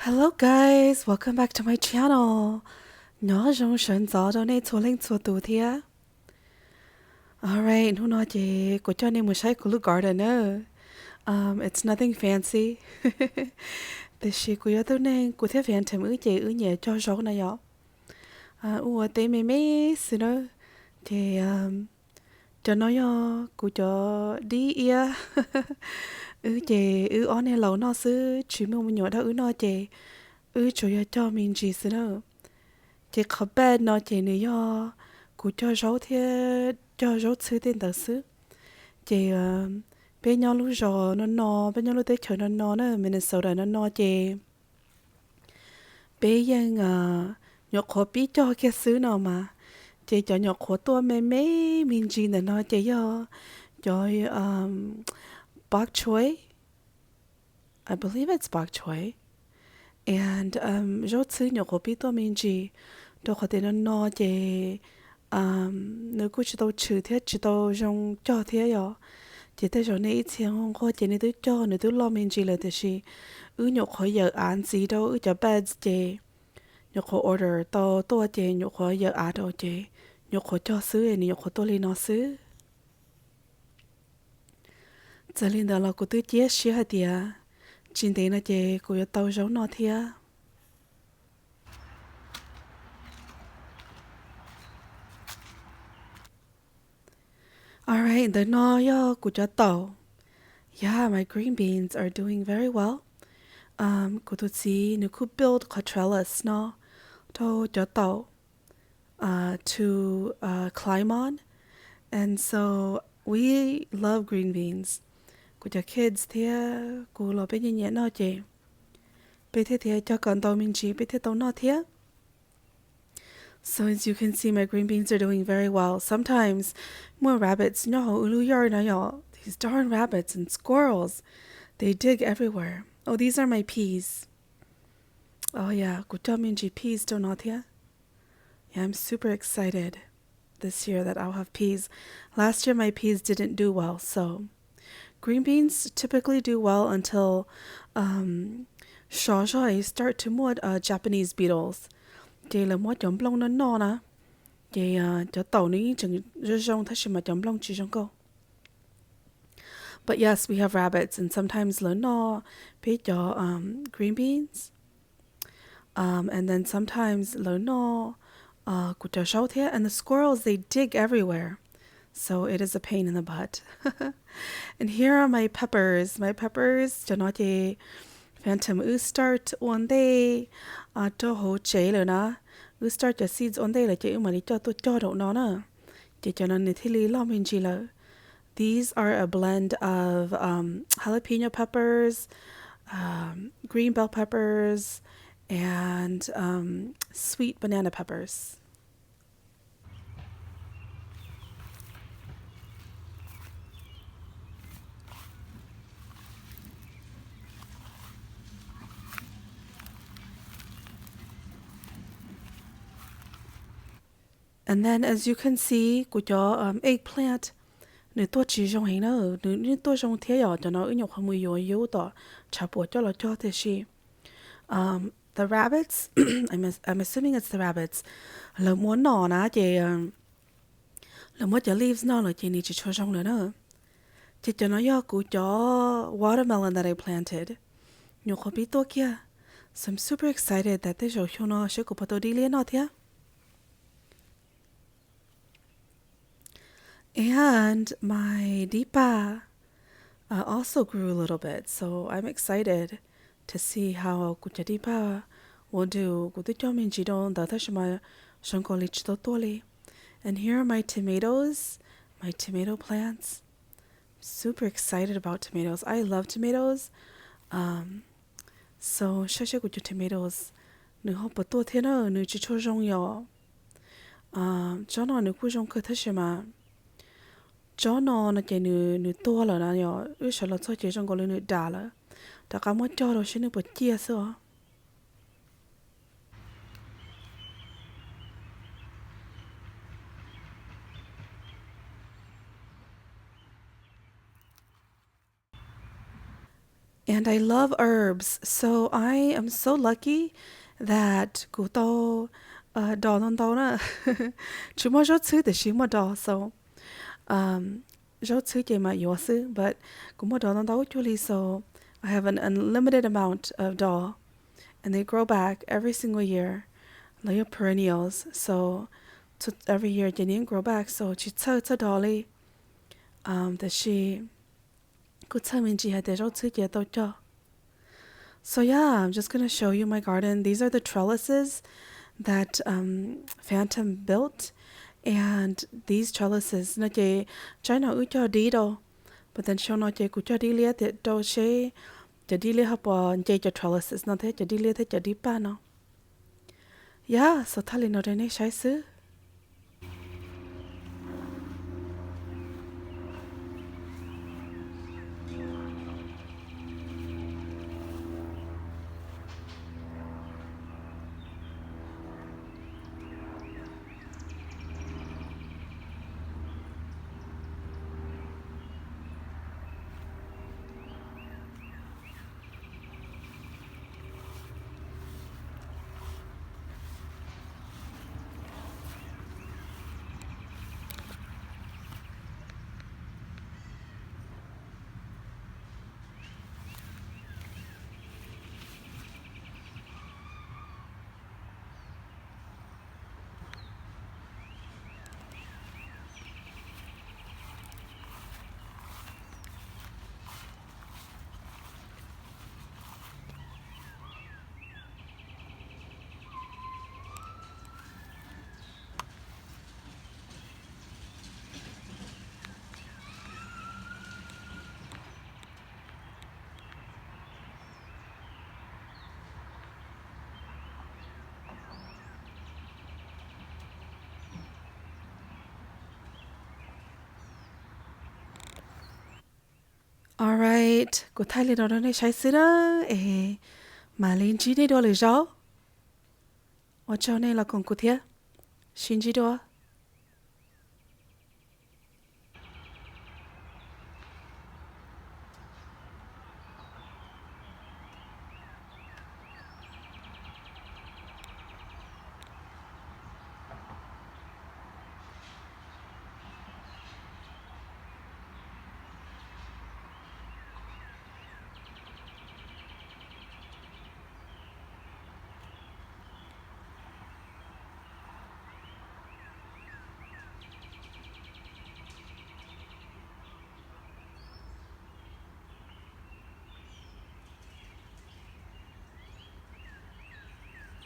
Hello guys, welcome back to my channel. Nyob zoo sawv ntxov rau nej txhua leej txhua tus thiab. Alright, hnub no ces kuv coj nej mus saib kuv lub garden na. Um, it's nothing fancy. Tiam sis kuv yog tus neeg, kuv thiab Phantom wb ces wb nyiam cog zaub na yom. Wb ua teb me me xwb na. Ces cov no yog kuv cov dib iab. Wb ces wb ob niag laus noj xwb, tsis muaj me nyuam rau wb noj ces wb tsuas yog cog me ntsis xwb na. Ces qhov bed no ces nws yog kuv cog zaub thiab cog zaub txhwb tej ntawd xwb. Ces peb nyob lub zos no no, peb nyob lub teb chaws no no na, Minnesota no no ces peb yeej nyuam qhuav pib cog kiag xwb no mas. Ces cov nyuam qhuav tuaj me me me ntsis ntawm no ces yog cov bok choy. I believe it's bok choy. And zaub txhwb nyuam qhuav pib tuaj me ntsis, rau qhov tias no no ces nws kuj tsis tau tshwm thiab tsis tau zoo cog thiab yom. Ces tej zaum nej ib txhia nquag ces nej twb cog nws twb loj me ntsis lawm tiam sis wb nyuam qhuav yawm av ntxiv rau wb cov beds ces nyuam qhuav order tau tuaj ces nyuam qhuav yawm av rau ces nyuam qhuav cog xwb nws nyuam qhuav tuaj li no xwb. Txawm li ntawd los kuv twb cia siab hais tias tsis ntev no ces kuv yuav tau zaub noj thiab. Alright, ntawm no yog kuv cov taum. Yeah, my green beans are doing very well. Kuv tus txiv nws kuj build qhov trellis no rau cov taum to climb on. And so we love green beans. Kuv cov kids thiab kuv los peb nyiam nyiam noj ces peb thiaj tias cog kom ntau me ntsis peb thiaj tau noj thiab. So as you can see, my green beans are doing very well. Sometimes muaj rabbits nyob hauv wb lub yard na yom. These darn rabbits and squirrels. They dig everywhere. Oh, these are my peas. Oh yeah, kuv cog me ntsis peas rau no thiab. Yeah, I'm super excited this year that I'll have peas. Last year my peas didn't do well, so green beans typically do well until um, sov zog start to muaj uh, Japanese beetles. Ces lawv muab cov nplooj no noj na. Ces uh, cov taum nws yeej tseem zoo zoo tab sis mas cov nplooj tsis zoo nkauj. But yes, we have rabbits and sometimes lawv noj peb cov um, green beans. Um, and then sometimes lawv noj uh, kuv cov zaub thiab. And the squirrels, they dig everywhere. So it is a pain in the butt. And here are my peppers. My peppers, cov no ces Phantom wb start ua ntej uh, rau hauv tsev lawm na. Wb start cov seeds ua ntej lawm ces wb mam li coj tuaj cog rau no na. Ces cov no nws thiaj li loj me ntsis lawm. These are a blend of um, jalapeno peppers, um, green bell peppers, and um, sweet banana peppers. And then as you can see, kuv cov um, eggplant, nws tuaj tsis zoo heev na, nws tuaj zoo thiab yom, cov no wb nyuam qhuav mus yuav yub tom tshav puam coj los cog tiam sis um, the rabbits, I'm, I'm assuming it's the rabbits, lawv muab noj na ces um, lawv muab cov leaves noj lawm ces nws tsis tshua zoo lawm na. Ces cov no yog kuv cov watermelon that I planted. Nyuam qhuav pib tuaj kiag. So I'm super excited that tej zaum xyoo no seb kuv puas tau dib liab noj thiab. And my dib paj uh, also grew a little bit, so I'm excited to see how kuv cov dib paj will do. Kuv twb cog me ntsis rau ntawd tab sis mas zoo nkaus li tsis tau tuaj li. And here are my tomatoes, my tomato plants. Super excited about tomatoes. I love tomatoes. Um, so saib saib kuv cov tomatoes nws ho puas tuaj thiab na, nws tsis tshua zoo yom. Tsob no nws kuj zoo kawg tab sis mas tsob no no ces nws nws tuag lawm na yom, wb sawv los txog ces zoo nkaus li nws dam lawm. Rov qab muab cog rau seb nws puas ciaj xwb os. And I love herbs, so I am so lucky that kuv tau uh, dos ntau ntau na. Tsis muaj zaub txhwb tiam sis muaj dos, so um, zaub txhwb ces mam yuav xwb, but kuv muaj dos ntau ntau cuag li, so I have an unlimited amount of dos, and they grow back every single year. Lawv yog perennials, so every year ces nws grow back, so tsis txhawj txog dos li. Um, tiam sis kuv txhawj me ntsis hais tias zaub txhwb ces tau cog. So yeah, I'm just gonna show you my garden. These are the trellises that um, Phantom built. And these trellises no ces tsaib no wb cog dib rau. But then xyoo no ces kuv cog dib liab tiam rau seb cov dib liab ho puas nce cov trellises no thiab, cov dib liab thiab cov dib paj no. Yeah, so thaij li no rau nej saib xwb. Alright, kuv thaij li no rau nej saib xwb na, es mam li ntsib nej dua lwm zaus. Ua tsaug nej los koom kuv thiab. Sib ntsib dua.